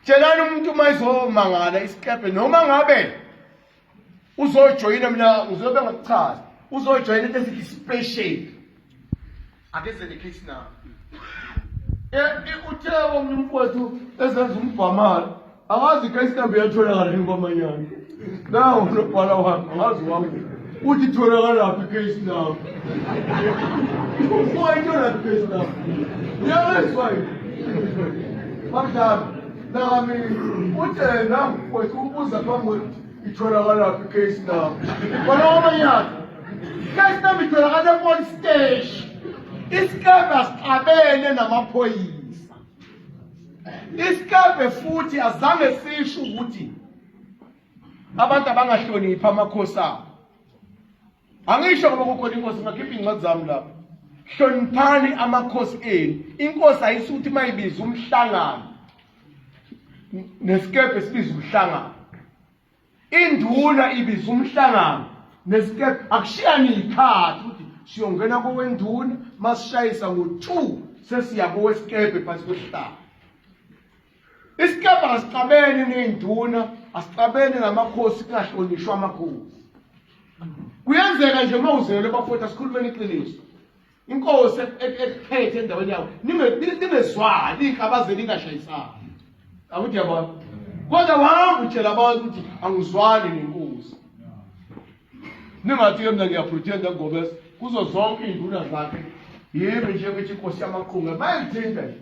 Tshelani umuntu uma izomangala isikebhe noma ngabe uzojoyina mina ngizobe ngakuchaza uzojoyina into esithi special akeze ne-case number. Uthe omunye umfowethu ezenza umbhamalo akazi i-case number iyatholakala yini kwamanyana nawo unobhala wami angazi wami uthi itholakalaphi i-case number ufowayitholaphi i-case number uyangezwa yini bamdlami nami uthe namfowethu ubuza phambi kwethu itholakalaphi i-case number khona kwamanyana i-case number itholakala e-police station. Isikebhe asixabene namaphoyisa. Isikebhe futhi azange sisho ukuthi abantu abangahloniphi amakhosi abo. Angisho ngoba kukhona inkosi ngakhipha iy'ncwadi zami lapho. Hloniphani amakhosi enu. Inkosi ayisuthi uma ibiza umhlangano nesikebhe sibiza umhlangano. Induna ibiza umhlangano nesikebhe akushiyani ikhathi ukuthi siyongena kowenduna masishayisa ngo-2 sesiya kowesikebhe phansi kwesihlahla. Isikebhe asixabene ney'nduna, asixabene namakhosi kungahlonishwa amakhosi. Kuyenzeka nje uma uzelwe bafowethu asikhulumeni iqiniso. Inkosi ekuphethe endaweni yawo ningezwani iy'nhlabazeli ingashayisani. Akuthi yabona. Kodwa wahamba utshela abantu ukuthi angizwani nenkosi. Ningathi-ke mina ngiyapretenda ngobese kuzo zonke iy'nduna zakhe yimi nje ngithi inkosi yamaqunga bayangithinta nje.